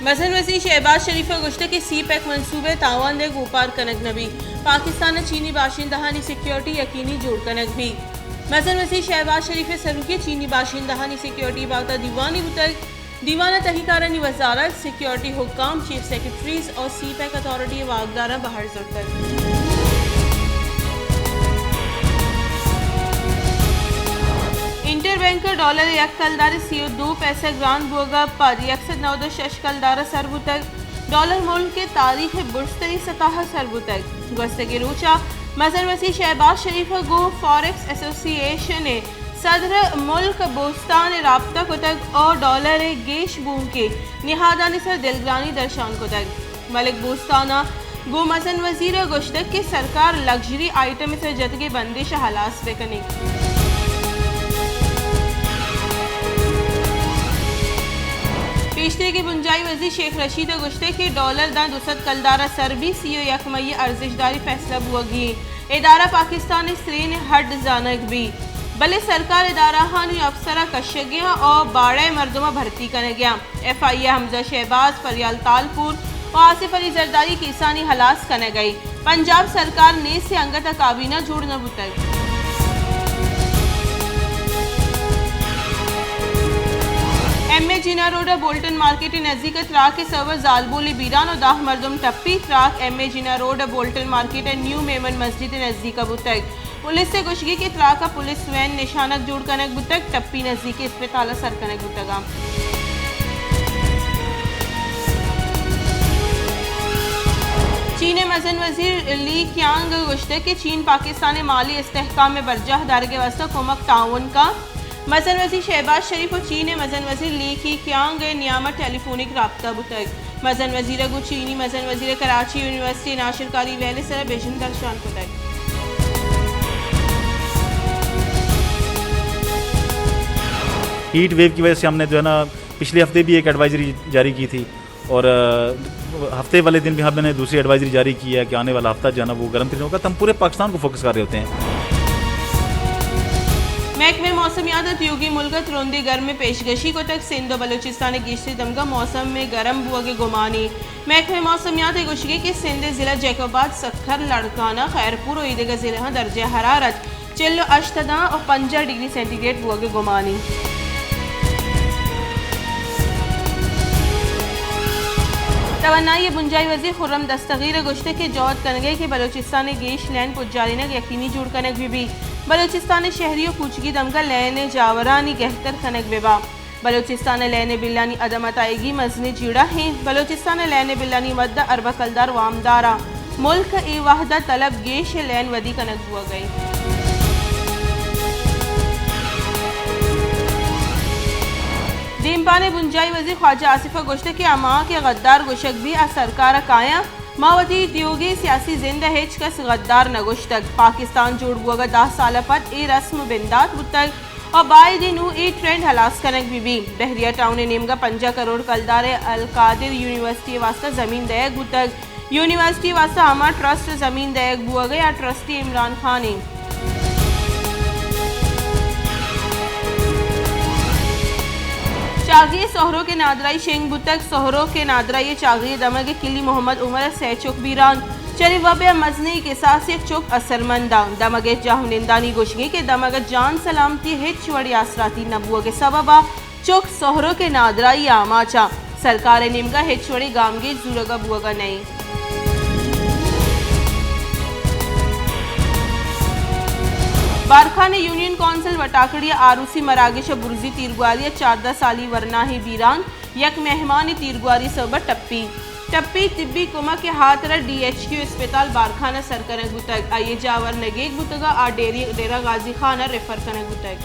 مزن وزیر شہباز شریف ءَ گوشتگ کہ سی پیک منصوبہ ءِ تاوان دئیگ اوپار کنگ نہ بیت، پاکستان ءَ چینی باشندہانی سیکورٹی یقینی جوڑ کنگ بیت۔ مزن وزیر شہباز شریف ءِ سروکی ءَ چینی باشندہانی سیکورٹی ءِ بابت ءَ دیوانے بوتگ۔ دیوان ءَ تہی کارانی وزارت، سیکورٹی حکام، چیف سیکرٹریز ءُ سی پیک اتھارٹی ءِ واکداراں بہر زرتگ۔ انٹر بینک ءَ ڈالر ءِ یک کلدار ءِ سی ءُ دو پیسہ گران بوگ ءَ پد یک سد نود ءُ شش کلدار ءَ سر بوتگ۔ ڈالر ملک ءِ تاریخ ءِ برزتریں سطح ءَ سر بوتگ۔ گوستگیں روچ ءَ مزن وزیر شہباز شریف ءَ گوں فاریکس ایسوسی ایشن ءِ صدر ملک بوستان ءَ رابطہ کتگ ءُ ڈالر ءِ گیش بومکیں نہادانی سر دلگرانی درشان کتگ۔ ملک بوستان ءَ گوں مزن وزیر ءَ گوشتگ کہ سرکار لگژری آئٹم ءِ سر جتگیں بندش ءَ ہلاس بہ کنیت۔ پیشتریگیں بنجاہی وزیر شیخ رشید ءَ گوشتگ کہ ڈالر داں دو سد کلدار ءَ سر بیت، سی ءُ یک مئی ءَ ارزشداری فیصلہ بوگی انت۔ ادارہ پاکستان ءِ سرین ہڈ زانگ بیت، بلے سرکار ادارہانی افسر ءَ کشگی ءُ باڑہ ءِ مردماں بھرتی کنگی انت۔ ایف آئی اے ءَ حمزہ شہباز، فریال تالپور ءُ آصف علی زرداری کیسانی ہلاس کنگ ءَ انت۔ پنجاب سرکار نیست ءِ انگت ءَ کابینہ جوڑ نہ بوتگ۔ ایم اے جناح روڈ ءِ بولٹن مارکیٹ ءِ نزیک ءَ تراک ءِ سبب ءَ زالبولے بیران ءُ دہ مردم ٹپی۔ تراک ایم اے جناح روڈ ءِ بولٹن مارکیٹ ءِ نیو میمن مسجد ءِ نزیک ءَ بوتگ۔ پولیس ءِ گوشگی کہ تراک ءَ پولیس وین نشانگ جوڑ کنگ بوتگ، ٹپی نزیکی اسپتال ءَ سر کنگ بوتگ انت۔ چین ءِ مزن وزیر لی کیانگ ءَ گوشتگ کہ چین پاکستان ءِ مالی استحکام ءِ برجاہ دارگ ءِ واستہ کمک تعاون کنت۔ مزن وزیر شہباز شریف ءُ چین ءِ مزن وزیر لی کی کیانگ ءِ نیام ءَ ٹیلی فونک رابطہ بوتگ۔ مزن وزیر ءَ گوں چینی مزن وزیر ءَ کراچی یونیورسٹی ءِ ناشرکاری ویل ءِ سر ءَ وژن درشان کتگ۔ ہیٹ ویو کی وجہ سے ہم نے جو ہے نا پچھلے ہفتے بھی ایک ایڈوائزری جاری کی تھی اور، آ، ہفتے والے دن بھی ہم نے دوسری ایڈوائزری جاری کی ہے کہ آنے والا ہفتہ جو ہے نا وہ گرم ترین ہوگا، تو ہم پورے پاکستان کو فوکس کر رہے ہوتے ہیں۔ محکمہ موسمیات ءَ تیوگیں ملک ءَ ترندیں گرم ءِ پیشگشی کتگ۔ سندھ ءُ بلوچستان ءِ گیشتریں دمگاں موسم ءِ گرم بوگ ءِ گمان انت۔ محکمہ موسمیات ءِ گوشگ انت کہ سندھ ءِ ضلع جیکب آباد، سکھر، لاڑکانہ، خیرپور ءُ ایدگہ ضلعاں درجہ حرارت چل ءُ ہشت داں ءُ پنجاہ ڈگری سینٹی گریڈ بوگ ءِ گمان انت۔ توانائی ءِ بنجاہی وزیر خرم دستگیر ءَ گوشتگ کہ جہد کنگ ءَ کہ بلوچستان ءِ گیش لین پجارینگ یقینی جوڑ کنگ بہ بیت۔ بلوچستان ءِ شہری ءُ کوچگی دمگ ءَ لین ءِ جاورانی گہتر کنگ بہ بنت۔ بلوچستان ءِ لین ءِ بلانی عدم عطائیگی مزنیں جیڑہ انت۔ بلوچستان ءِ لین ءِ بلانی مد ءَ اربہ کلدار وامدار انت۔ ملک ءَ اے وہد ءَ طلب گیش ءِ لین ودی کنگ بوگ ءَ انت۔ دیمپان ءِ بنجاہی وزیر خواجہ آصف ءَ گوشتگ کہ ہما کہ غدار گوشگ بیت، آ سرکار ءَ کایاں۔ ما وتی تیوگیں سیاسی زند ءَ ہچ کس غدار نہ گوشتگ۔ پاکستان جوڑ بوگ ءَ دہ سال ءَ پد اے رسم بندات بوتگ ءُ باید انت نوں اے ٹرینڈ ہلاس کنگ بہ بیت۔ بحریہ ٹاؤن ءِ نیمگ ءَ پنجاہ کروڑ کلدار ءِ القادر یونیورسٹی ءِ واستہ زمین دئیگ بوتگ۔ یونیورسٹی ءِ واستہ ہما ٹرسٹ ءَ زمین دئیگ بوگ ءَ، آ ٹرسٹی عمران خان انت۔ چاگی ءِ سہروک ءِ نادراہی شنگ بوتگ۔ سہروک ءِ نادراہی ءَ چاگی ءِ دمگ ءِ کلی محمد عمر ءِ سئے چک بیران۔ چرے وبے ءَ مزنیں کساس، یک چک اثرمند انت۔ دمگ ءِ جاہونندانی گوشگ انت کہ دمگ ءَ جان سلامتی ءِ ہچ وڑیں آسراتی نہ بوگ ءِ سبب ءَ چک سہروک ءِ نادراہی ءِ آماچ انت۔ سرکار ءِ نیمگ ءَ ہچ وڑیں گامگیج زورگ ءَ بوگ ءَ نہ انت۔ بارکھان ءِ یونین کونسل وٹاکڑی ءَ آروسی مراگش ءَ برزی تیرگواری ءَ چاردہ سالی ورناہے بیران، یک مہمانے تیرگواری ءِ سبب ءَ ٹپی۔ ٹپی طبی کمک ءِ ہاترا ڈی ایچ کیو اسپتال بارکھان ءَ سر کنگ بوتگ۔ آئی ءِ جاور نگیگ بوتگ ءُ آ ڈیری، ڈیرہ غازی خان ءَ ریفر کنگ بوتگ۔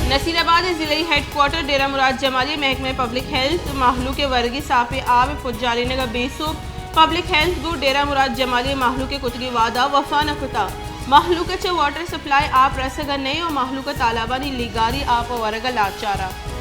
نصیر آباد ءِ ضلعی ہیڈ کوارٹر ڈیرہ مراد جمالی ءَ محکمہ پبلک ہیلتھ مہلوک ءِ ورگی ساپیں آپ ءِ پجارینگ ءَ بے سوب۔ پبلک ہیلتھ گوں ڈیرہ مراد جمالی ءَ مہلوک ءِ کتگیں وعدہ ءَ وفا نہ کتگ۔ مہلوک ءَ چہ واٹر سپلائی آپ رسگ ءَ نہ انت ءُ مہلوک ءَ تالابانی لیگاری آپ ءَ ورگ ءَ لاچار انت۔